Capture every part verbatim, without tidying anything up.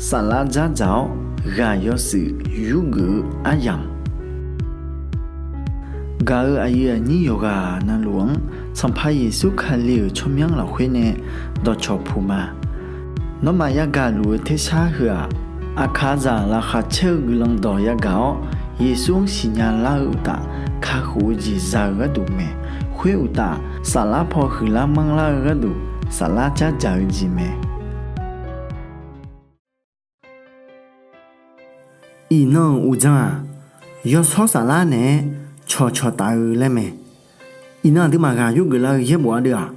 Saflar dzardzaq-awr ghaq yawshuif yurgeuf-eu aryamq, gaq-euq aqyuif aqnyir yawqghaq navluf-anr Sanqpaq Yeqsur Kali-euq tsawrmyanr lafkhoer nae dawqcawq puq ma. Nawmaf yagaq luf-eu tersar heu-aq, aqkaqzaq laqkhaq caer-eu guiqlanq dawq yagaq-awr, Yeqsur-anr siqnya lar-eu uqtaf, kakhof-eu jeq za-eu gharduq mae. Khoer uqtaf, saflar paw huiqlar manrlar-eu gharduq, saflar dzardzaq-eu jeq mae. Iqnan-euq uqdzan-aq, yawshawr saflar naeq-aer cawqcawq taf-eu laer mae. Iqnan aqduimaf ghaq yurgeuf lar-eu yaerbof-a deuv-aq,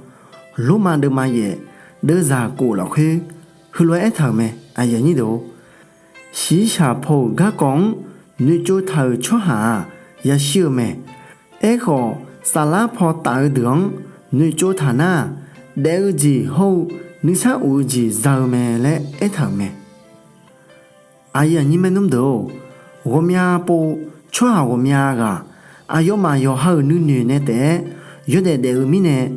Lormav deuvma yaef deuvzaq khof lafkhoer heulof-aer aertaq-euq mae. Shiqshaq paw-euq garkawv-anr noeqtsov taq-euq tsawrhaq-aq, yashir-eu mae. Aerkhawf, saflar paw taf-eu deuq-anr noeqtsov taq nar-aq, daef-eu jeq hawr-eu nuisar of-eu jeq za-eu mae laer aertaq-euq mae. Aqyuif aqnyir maernmr deuq-or, ghawqmya pov tsawrhaq ghawqmya ghaq aqyawfmaf yawqha-euq nuinoeq nae taef-aer yawdaef daef-eu mirnae,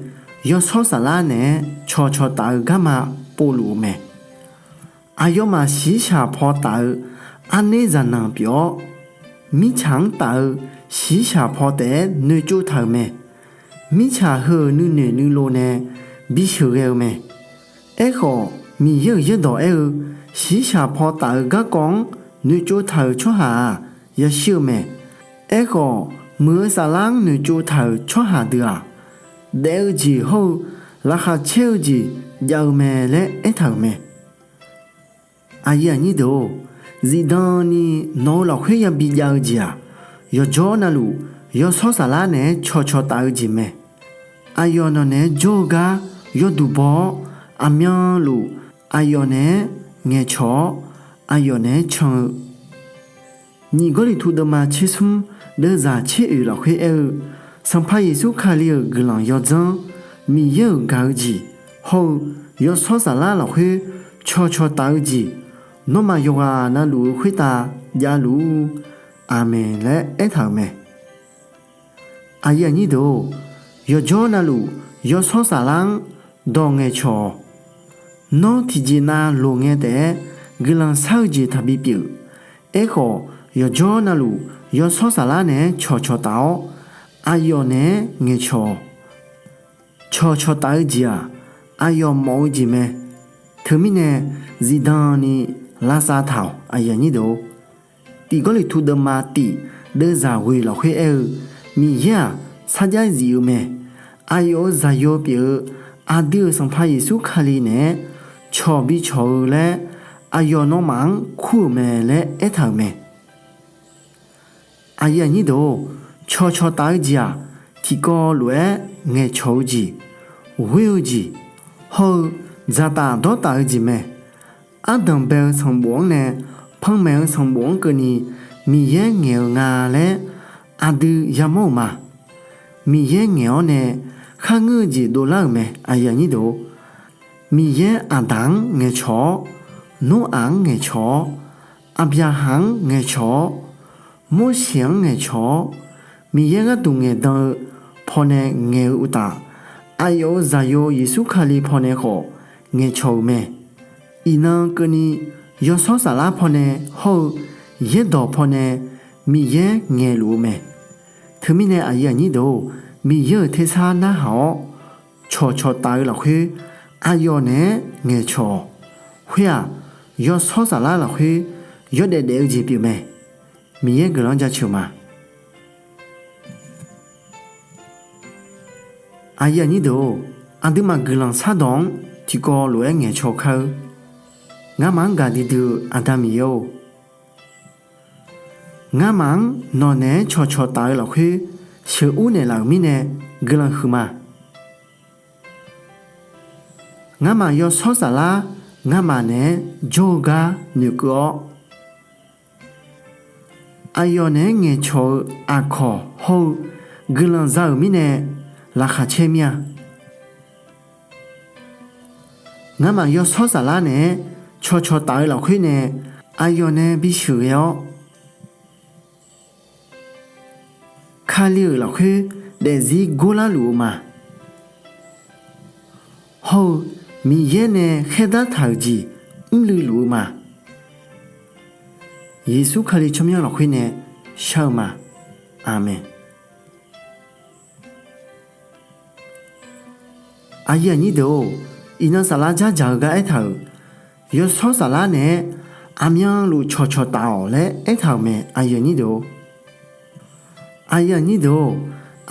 yawshawr saflar naeq-aer cawqcawq taf-eu garma povluf-eu mae. Aqyawfmaf shiqshaq paw taf-eu arner zaqnanq pyeuf-awr, mirtsaq-anr taf-eu shiqshaq paw taef-aer noeqtsov taq-euq mae. Mirtsaq heu-euq nuinoeq nuilov nae bisheuq ghae-eu mae. Aerkhawf, Miqyaer-euq yaerdawq aer-eu, shiqshaq paw taf-eu garkawv-anr noeqtsov taq-euq tsawrhaq-aq, yashir-eu mae. Aerkhawf, muiq-eu saflar-anr noeqtsov taq-euq tsawrhaq deuq-aq, daef-eu jeq hawr-eu laqkhaq caer-eu jeq jav-eu mae laer aertaq-euq mae. Aqyuif aqnyir deuq-or, zifdan ni nawq-eu lafkhoer yabi jav-eu jeq-aq, yawqjawr navluf yawshawr saflar naeq-aer cawqcawq taf-eu jeq mae. Aqyawf nawq naeq-aer jawr-eu gar yawduq baw-awr, aqmyanluf aqyawf naeq-aer ngaeqcawq-awr, aqyawf naeq-aer can-eu Nyiq Gawrliqtu deuvma tsersmr deuvzaq tser oeq lafkhoer aer-eu, Sanqpaq Yeqsur Kali-euq guiqlanq yawdzanr, Miqyaer-euq gaq-eu jeq hawr-eu yawshawr saflar lafkhoer cawqcawq taf-eu jeq, nawmaf yawqghaq navluf-eu khoertav javluf-ur. Aqmeq laer aertaq-euq mae. Aqyuif aqnyir deuq-or, yawqjawr navluf yawshawr saflar-anr dawq ngaeqcawq-awq. Nawr tiqjeqnav loqngae taef-aer guiqlanq shar-eu jeq taqbi pyeuf. Aerkhawf, yawqjawr navluf yawshawr saflar naeq-aer cawqcawq taf-awr, aqyawf naeq-aer ngaeqcawq-awq. Cawqcawq taf-eu jeq-aq, aqyawf mawf-eu jeq mae. Teumirnae zifdan ni lavsav taq-awq. Tiq Gawrliqtu deuvma tiq deuvzaq ghoeq lafkhoer aer-eu, Miqyaer-aq sarjax zif-eu mae. Aqyawf-euq Zaqyo pyeuf-eu aqdui-euq Sanqpaq Yeqsur Kali naeq-aer cawq bicawq-eu laer aqyawf nawmaf-anr kur-euq mae laer aertaq-euq mae. Aqyuif aqnyir deuq-or, cawqcawq taf-eu jeq-aq, tiqkawv lof-aer ngaeqcawq-eu jeq, ghoer-eu jeq, hawr-eu dzaqtaf dawrtaf-eu jeq mae. Ardanq bae-eu sanqbof-anr nae panmaeq-eu sanqbof-anr keuvni Miqyaer ngaeq-eu nga laer aqdui yamawr-euq ma. Miqyaer ngaeq-awr nae kharngeur-eu jeq dovlar-euq mae. Miqyaer Aqdaq-anr ngaeqcawq-awr, Noraq-anr ngaeqcawq-awr, Aqbyaqhaq-anr ngaeqcawq-awr, Morseq-anr ngaeqcawq-awr, Miqyaer gharduq ngaeqdan-eu pawnae ngaeq-eu uqtaf, aqyawf-euq Zaqyo Yeqsur Kali pawnae khawf ngaeqcawq-euq mae. Iqnan keuvni, yawshawr saflar pawnae hawr-eu yaerdawq pawnae Miqyaer ngaeqluf-eu mae. Teumirnae aqyuif aqnyir deuq-or, Miqyaer-euq tersar narhaq-awr, cawqcawq taf-eu lafkhoer aqyawf naeq-aer ngaeqcawq-awq. Khoer-aq, yawshawr saflar lafkhoer yawdaef daef-eu jeq pyeufmae. Miqyaer guiqlanq-anr jaceuq ma. Aqyuif aqnyir deuq-or, aqduimaf guiqlanq shardawq-anr tiqkawv lof-aer ngaeqcawq kar-eur. Ngamaf-anr gaqdui dui-eu Aqda Miqyaer-or, ngamaf-anr nawq naeq-aer cawqcawq taf-eu lafkhoer sheuqur naeqlaf-euq mirnae guiqlanq huiqma. Ngamaf yawshawr saflar ngamaf naeq-aer jawr-eu gar noeqkeuv-awr, aqyawf naeq-aer ngaeqcawq-eu aqkawq hawr-eu guiqlanq za-euq mirnae laqkhaq caer mir-a. Ngamaf yawshawr saflar naeq-aer cawqcawq taf-eu lafkhoer nae aqyawf nae bisheuq ghae-awr, Kali-euq lafkhoer daefzir gorlar luf-eu ma. Hawr-eu Miqyaer nae khaerdar taq-euq jeq mrluiv luf-eu ma. Yeqsur Kali tsawrmyanr lafkhoer nae shar-eu ma. Aqmeq. Aqyuif aqnyir deuq-or, iqnan saflar dzardzaq-eu gar aertaq-euq, yawshawr saflar naeq-aer aqmyanluf cawqcawq taf-awq laer aertaq-euq mae. Aqyuif aqnyir deuq-or, aqyuif aqnyir deuq-or,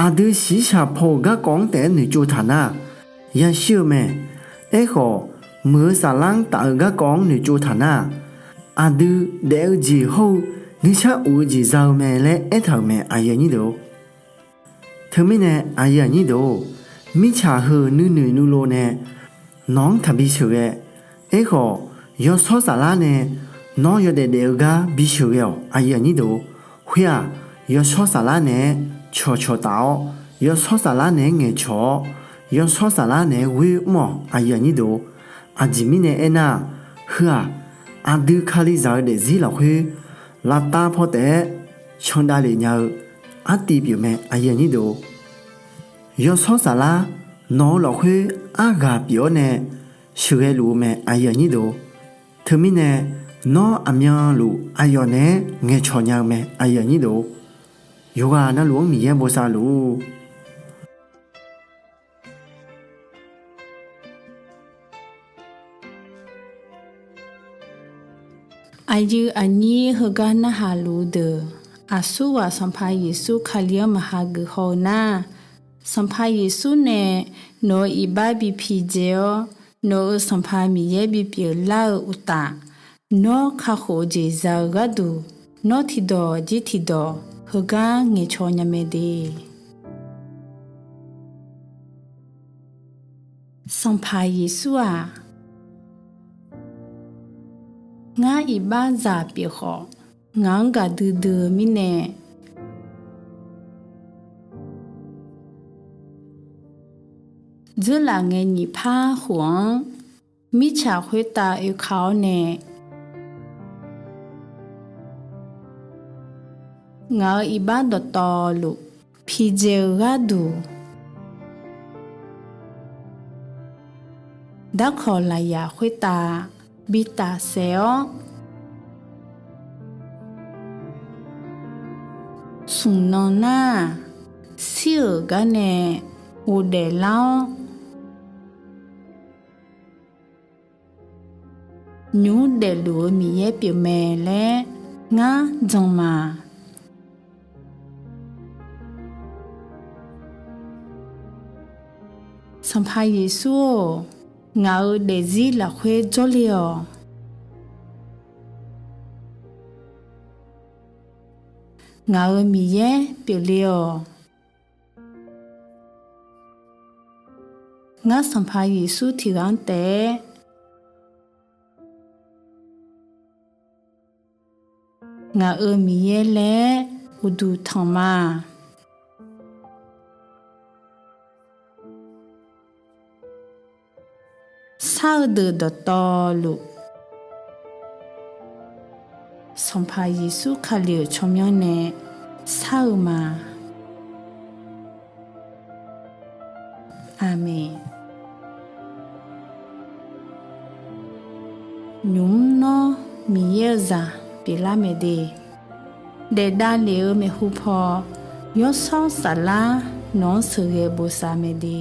aqdui shiqshaq paw-euq garkawv-anr taef-aer noeqtsov taq nar-aq, yashir-eu mae. Aerkhawf, muiq-eu saflar-anr taf-eu garkawv-anr noeqtsov taq nar-aq, aqdui daef-eu jeq hawr-eu nuisar of-eu jeq za-eu mae laer aertaq-euq mae. Aqyuif aqnyir deuq-or, teumirnae aqyuif aqnyir deuq-or, mirtsaq heu nuinoeq nuilov nae nawq-anr taqbi sheuqghae. Aerkhawf, yawshawr saflar nae nawr yawdaef daef-eu gar bi sheuqghae-awq. Aqyuif aqnyir deuq-or, khoer-aq, yawshawr saflar naeq-aer cawqcawq taf-awr, yawshawr saflar naeq-aer ngaeqcawq-awr, yawshawr saflar naeq-aer ghoer mr-awq. Aqyuif aqnyir deuq-or, aqjeq mirnae aernar-aq, heu-aq, aqdui Kalizaq-eu daefzir lafkhoer lavtav paw taef-aer candav lef nya-eu artiv pyeuf mae. Aqyuif aqnyir deuq-or, yawshawr saflar nawq-eu lafkhoer arghaq pyeuf-awr nae sheuqghae luf-eu mae. Aqyuif aqnyir deuq-or, teumirnae nawr aqmyanluf aqyawf naeq-aer ngaeqcawq nya-eu mae. Aqyuif aqnyir deuq-or, yawqghaq navluf-anr Miqyaer bosav luf-ur. Aqyuif aqnyir heugar narhaq luf-eu deuq, aqsurghaq Sanqpaq Yeqsur Kali-anr maqha geuf haw-eu nar, Sanqpaq Yeqsur nae nawq-euq iqbax bi pidzae-awr, nawq-euq Sanqpaq Miqyaer bipyeuf lar-eu uqtaf, nawr kakhof-eu jeq za-eu gharduq, nawr tiqdawq jir tiqdawq heugar ngaeqcawq nya mae de. Sanqpaq Yeqsur-aq, ngar iqbaxzaq pyeuf khawf, ngaq-anr gaqdui dui-eu mirnae, dzeurlaf ngae nyiq par khof-anr mirtsaq khoertav oeka-awr nae, ngaq-euq iqbax dawqtawvluf pidzae-eu gharduq, darkawq lafyaq khoertav bi tafsaef-awr, smq nan nar-aq, shir-euq gar nae ghofdaef lar-awr, nymq mr daefluf-eu Miqyaer pyeufmae laer ngar jan ma. Sanqpaq Yeqsur-or, ngaq-euq daefzir lafkhoer jawrle-awq. Ngaq-euq Miqyaer pyeufle-awq. Ngar Sanqpaq Yeqsur tiqghaq-anr taef-aer ngaq-euq Miqyaer laer uqduq tanq ma. Shar-eu deuq dawqtawvluf, Sanqpaq Yeqsur Kali-euq tsawrmyanr nae shar-eu ma. Aqmeq. Nymq mr nawr Miqyaer-eu zaq pyeuflar mae de. Daef davlef-eu maeqhu paw, Yawshawr Saflar nawq-anr sheuqghae bosav mae de.